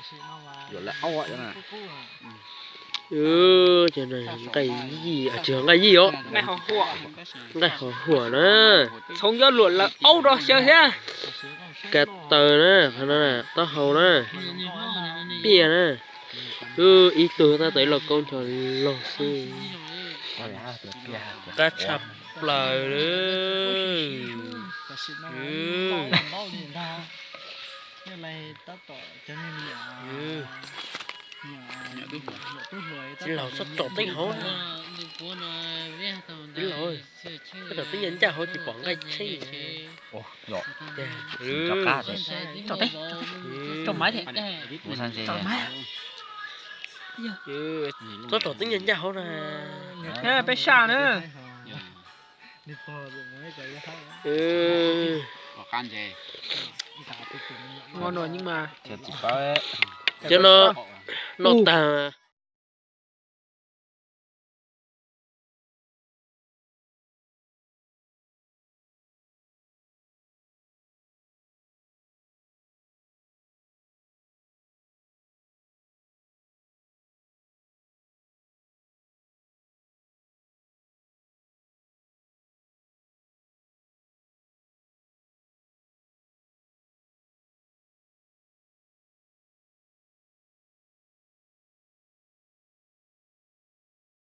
Ces nqaij yij, tsis yog nqaij yij os, nqaij ho huam na. Txhoov yuav luam lawm aub rau xyaw thiab. Kav taws na, qhov no taub hau na, piaj na. Ib tug tab tom ib los kaub ncho log xwb. Qab tshaj plaws. Txiv laus, tsob rau teeb hauv. Txiv laus, tsob rau teeb ncaj ncaj hauv tsis pom nqaij tsheb. Tsob rau teeb ncaj ncaj hauv na. Peb saj na. Cov no noj tag.